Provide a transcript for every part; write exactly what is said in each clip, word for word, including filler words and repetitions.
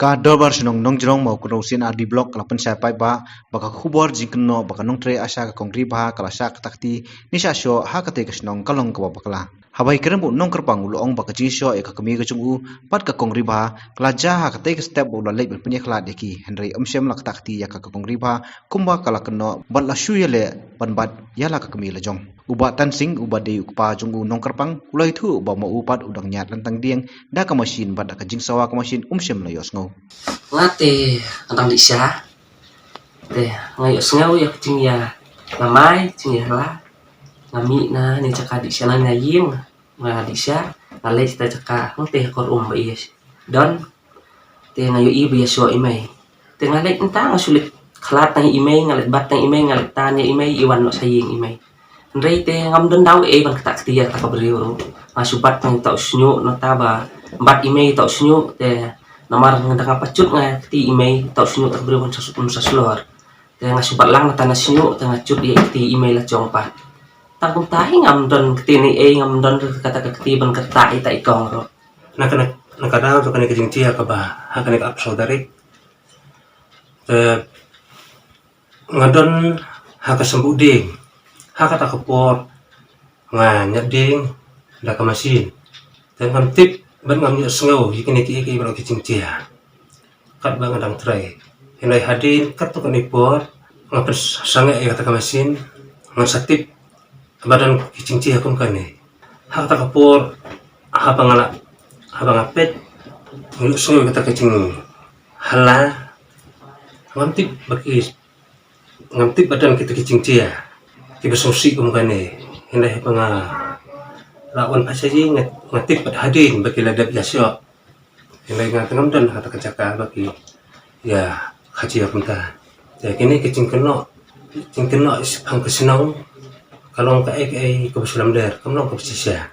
Ka Dorbar Shnong Nongjrong, ma u Kynrong C&RD Block, ka la pynshai paidbah ba ka khubor jingkynnoh ba ka nongtrei ASHA ka Kong Ribha ka la shah kata kti ne shah shoh ha katei ka shnong ka long kaba bakla. Haba ïakren bad u nongkyrpang, u la ong ba ka jingshoh ïa ka kmie ka jong u bad ka Kong Ribha ka la jia ha katei ka step ba u la leit ban pynïakhlad ïa ki, hynrei ym shym la kata kti ïa ka, ka Kong Ribha kumba ka la kynnoh bad la shu ïaleh ban bat ïa la ka kmie la jong. U Bah Tansing, uba dei u kpa jong u nongkyrpang, u la ïathuh ba ma u pat u dang ñiad lyntang dieng da ka mashin bad da ka jingsawa ka mashin um shym la ïohsngew. Nga te nga dang dih sha. Te nga ïohsngew ïa ka jingïalamai, jingïahala. Nga mih na ne jaka dih sha na ïing, nga dih sha, nga leit sha jaka hangtei ha kor um ba i don. Te nga ïohi ba ïashoh i mei. Te nga leit mynta, nga shu leit khlad tang i mei, nga leit bat tang i mei, nga leit tan ïa i mei, i wan noh sha ïing i mei. Hynrei te ngam don daw ei ban kata kti ïa kata ka briew ruh. Nga shu bat tang ïa uta u shñiuh, nangta ba bat i mei ïa uta u shñiuh, te namar nga dang nga pat jut nga kti i mei ïa uta u shñiuh, uta ka briew ban sa, ban sa shlur. Te nga shu bat lang nangta na shñiuh, te nga jut ïa i kti i mei la jong pat. Tang kumta hi, ngam don kti ne ei, ngam don ruh kata ka kti ban kata ïa ita i kong ruh. Na kane, na ka daw jong kane ka jingjia kaba ha kane ka arphew saw tarik, te nga don ha ka symboh dieng. Ha kata ka por nga ñiad dieng da ka mashin. Te ngam tip bad ngam ïohsngew ïa kine kiei kiei baroh ki jingjia. Katba nga dang trei. Hynrei hadien katto katne por nga pynsangeh ïa kata ka mashin, ngan sa tip ba don ki jingjia kum kane. Ha kata ka por, haba nga la, haba nga peit, nga ïohsngew ïa kata ka jinghala, ngam tip ba ki, ngam tip ba don kita ki jingjia kiba sngewsih kum kane. Hynrei haba nga la wan pat sha ïing, nga, nga tip pat hadien ba ki la dep ïashoh. Hynrei nga te ngam don ha kata ka jaka ba ki ïa kha jia kumta. Te kine ki jingkynnoh, jingkynnoh shaphang ka shnong ka long kaei kaei kaba shu lamler, kam long kaba shisha.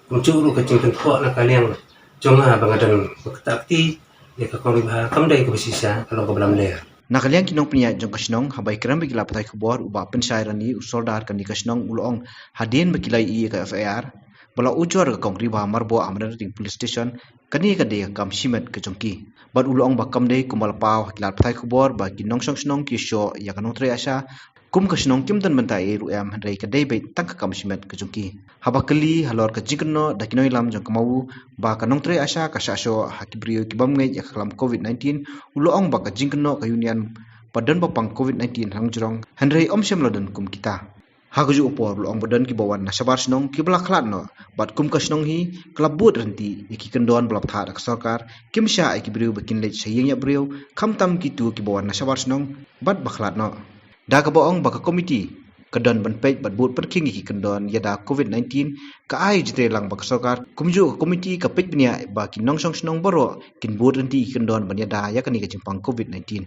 Kumjuh ruh ka jingkynnoh na ka liang jong nga ba nga don ba kata kti ïa ka Kong Ribha kam dei kaba shisha, ka long kaba lamler. Na ka liang ki nongpynïaid jong ka shnong, haba ïakren bad ki lad pathai khubor, u Bah Pynshai Rani, u sordar kane ka shnong, u la ong hadien ba ki la ïohi ïa ka F I R ba la ujor ka Kong Ribha Marboh ha Madanrting Police Station, kane ka dei ka kam shimet ka jong ki. Bad u la ong ba kam dei kumba la paw ha ki lad pathai khubor ba ki nongshong shnong ki shoh ïa ka nongtrei ASHA, kum ka shnong kim don bynta ei ruh em, hynrei ka dei beit tang ka kam shimet ka jong ki. Haba kylli halor ka jingkynnoh da ki nongïalam jong ka MAU ba ka nongtrei ASHA ka shah shoh ha ki briew ki bym ngeit ïa ka khlam COVID nineteen, u la ong ba ka jingkynnoh ka union ba don ba pang COVID nineteen ha Nongjrong, hynrei ym shym la don kum kita. Ha kajuh ka por u la ong ba don kiba wan na shabar shnong kiba la khlad noh, bad kum ka shnong hi ka la bud ryntih ïa ki kyndon ba la bthah da ka sorkar, kim shah ïa ki briew ba kin leit sha ïing ïap briew, khamtam kito kiba wan na shabar shnong bad ba khlad noh. Da kaba ong ba ka komiti ka don ban peit bad bud pyrkhing ïa ki kyndon ïada COVID nineteen, ka ai jingtreilang ba ka sorkar, kumjuh ka komiti ka peit bniah ba ki nongshong shnong baroh kin bud ryntih ïa ki kyndon ban ïada ïa kane ka jingpang COVID nineteen.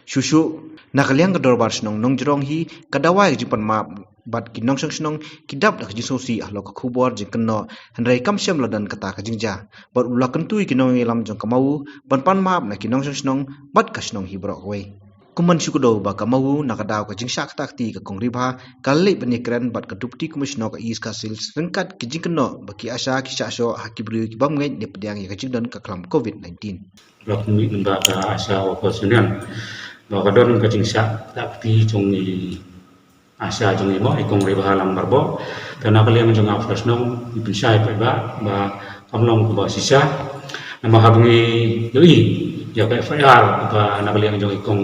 Shuh shuh, na ka liang ka Dorbar Shnong Nongjrong hi ka dawa ïa ka jingpanmap bad ki nongshong shnong ki dap da ka jingsngewsih halor ka khubor jingkynnoh, hynrei kam shym la don kata ka jingjia. Bad u la kyntu ïa ki nongïalam jong ka MAU ban pan map na ki nongshong shnong bad ka shnong hi baroh kawei. Kum ban shu kdew ba ka MAU na ka daw ka jingshah kata kti ka Kong Ribha ka la leit ban ïakren bad ka Deputy Commissioner ka East Khasi Hills ryngkat ki jingkynnoh ba ki ASHA ki shah shoh ha ki briew ki bym ngeit ne pdiang ïa ka jingdon ka khlam COVID nineteen. Ba ka mih lyngba ka ASHA Workers Union ba ka don ka jingshah kata kti jong i ASHA jong i mo, i Kong Ribha Lam Marboh. Te na ka liang jong nga u Shnong, ngi pynshai paidbah ba kam long kaba shisha. Namar haba ngi ïohi ïa ka F I R ba na ka liang jong i Kong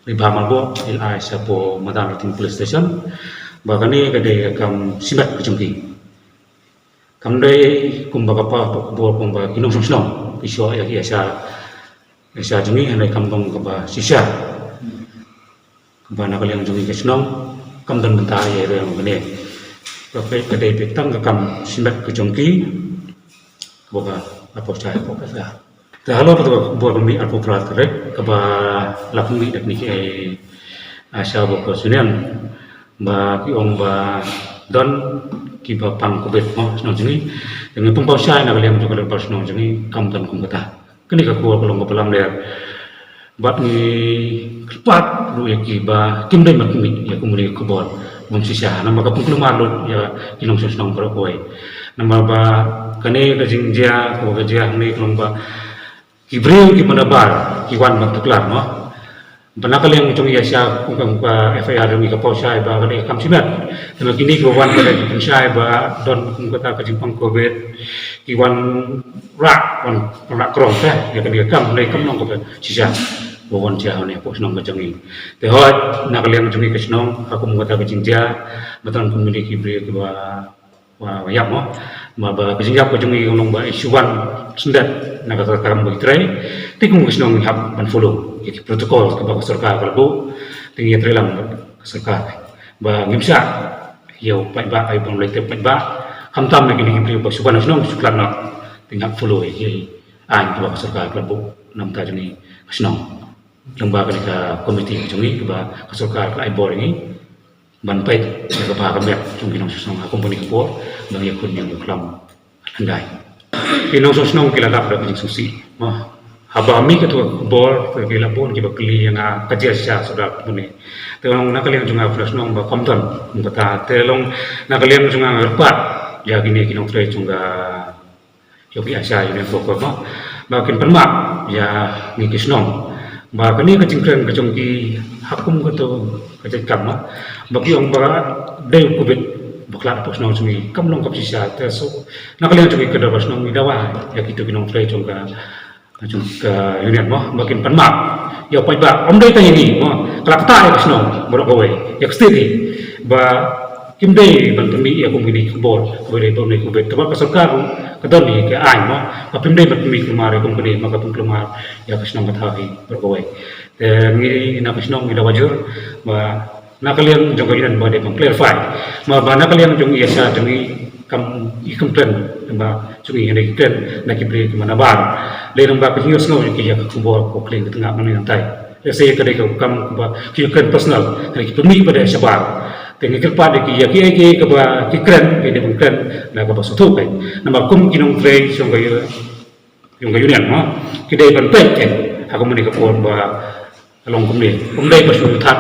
Ribha Marboh i la ai shapoh Madanrting Police Station, ba kane ka dei ka kam shimet ka jong ki. Kam dei kumba ka paw ka khubor kumba ki nongshong shnong ki shoh ïa ki ASHA, ASHA jong ngi, hynrei kam long kaba shisha. Kaba na ka liang jong ngi ka shnong kam don bynta ïa ïa kane. Ka peit ka dei peit tang ka kam shimet ka jong ki. Kaba ka la pynshai hapoh ka F I R. Te halor kata ka khubor ba mih arphew phra tarik kaba la pynmih da kine ki ASHA Workers Union ba ki ong ba don kiba pang COVID mo shnong jong ngi. Te ngi pynpaw shai na ka liang jong ka Dorbar Shnong jong ngi kam don kum kata. Kane ka khubor ka long kaba lamler. Bad ngi kyrpad ruh ïa ki ba kim dei ban pynmih ïa kumne ka khubor bym shisha. Namar ka pynkulmar lut ïa ki nongshong shnong baroh kawei. Namar ba kane ka jingjia kaba ka jia hangne ka long ba ki briew kiba nabar ki wan ban tuklar, mo. Ba na ka liang jong i ïa sha kum ka, kum ka F I R jong i ka paw shai ba ka dei ka kam shimet. Te ma kine kiba wan ka dei ki pynshai ba don kum kata ka jingpang covid, ki wan rah, wan rah krong te ïa kane ka kam, ne kam long kaba shisha ba wan sha ne hapoh shnong ka jong i. Te hooid, na ka liang jong i ka shnong ha kum kata ka jingjia ba don kum kine ki briew kiba wa, wa ïap, mo. Ma ba ka jingïap ka jong i ka long ba i shu wan syndet na ka kam ba i trei. Te kum ka shnong ngi hap ban follow ïa ki protocol kaba ka sorkar ka la buh. Te ngi ïatrei lang bad ka sorkar ba ngim shah ïa u paidbah, ai ban leit te paidbah. Khamtam ïa kine ki briew ba shu wan na shnong shu khlad noh. Te ngi hap follow ïa ki aiñ kaba ka sorkar ka la buh na ka bynta jong ngi ka shnong. Lyngba kane ka komiti ka jong ngi kaba ka sorkar ka la ai bor ïa ngi ban peit ïa ka bha ka miat jong ki nongshong shnong ha kum kane ka por, ban ïakhun ïa u klam hyndai. Ki nongshong shnong ki la lap da ka jingsngewsih, mo. Haba mih kato ka khubor, te ki la bun kiba kylli ïa nga ka jia shisha suda kumne. Te long na ka liang jong nga u khynnah shnong ba kam don kum kata. Te long na ka liang jong nga nga kyrpad ïa kine ki nongtrei jong ka, ïa ki ASHA, ïa ki nongtrei, mo, ba kin pan map ïa ngi ki shnong. Ba kane ka jingkren ka jong ki ha kum kato ka jait kam, mo, ba ki ong ba dei u covid ba khlad hapoh shnong jong ngi, kam long kam shisha. Te so na ka liang jong ngi ka dorbar shnong ngi dawa ïa kito ki nongtrei jong ka, jong ka union, mo, ba kin pan map ïa u paidbah, ym dei tang ïa ngi, mo, ka la ktah ïa ka shnong baroh kawei, ïa ka state hi, ba kim dei ban pynmih ïa kum kine ki khubor kaba dei ba ym dei covid. Te bad ka sorkar ruh ka don ïa ka aiñ, mo, ba phim dei ban pynmih kulmar ïa kum kine, ma ka pynkulmar ïa ka shnong ka thaw hi baroh kawei. Te ngi na ka shnong ngi dawa jur ba na ka liang jong ka union ba dei ban clarify, ma ba na ka liang jong i ASHA jong ngi kam, i kam kren ba jong ngi hynrei ki kren na ki briew kiba nabar. Lei nangba ka jingïohsngew jong ki ïa ka khubor ko kling ka tnga nang nangtai. Lehse ka dei ka kam kaba ki kren personal, hynrei ki pynmih ba dei shabar. Te ngi kyrpad ïa ki ïa ki, ïa ki kaba ki kren, ki dei ban kren na kaba sngewthuh kai. Namar kum ki nongtrei jong ka, jong ka union, mo, ki dei ban peit kai ha ka mane ka por ba long kumne. Ym dei ba shu thad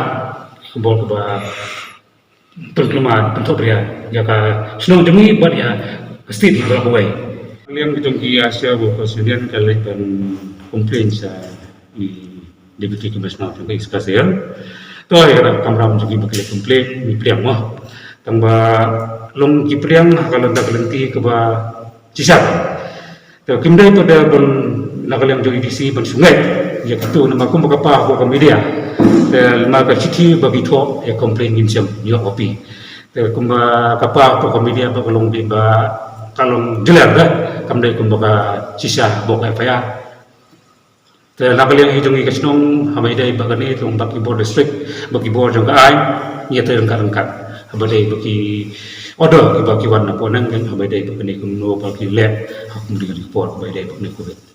khubor kaba pynkulmar, pynthohbria ïa ka shnong jong ngi bad ïa ka state hi baroh kawei. Liang ki jong ki ASHA Workers Union ka leit ban complain sha i Deputy Commissioner jong ka East Khasi Hills. To ïa ka kamram jong ki ba ki leit complain, ngi pdiang, mo. Tang ba long ki pdiang ha ka lynti, ka lynti kaba shisha. Te kim dei pat de ban na ka liang jong i DC ban shu ngeit ïa kito, namar kumba ka paw hapoh ka media. Te namar ka shithi ba ki thoh ïa complain ngim shem ïoh copy. Te kumba ka paw hapoh ka media ba ka long beit ba ka long jler de, kam dei kumba ka shisha hapoh ka FIR. Te na ka liang hi jong i ka shnong, haba ïadei bad kane, te long bad ki bor district, bad ki bor jong ka aiñ, ngi ïatrei ryngkat ryngkat. Haba dei bad ki order kiba ki wan napoh neng, haba ïadei bad kane kumno ba ki leh ha kum dei ka por haba ïadei bad kane covid.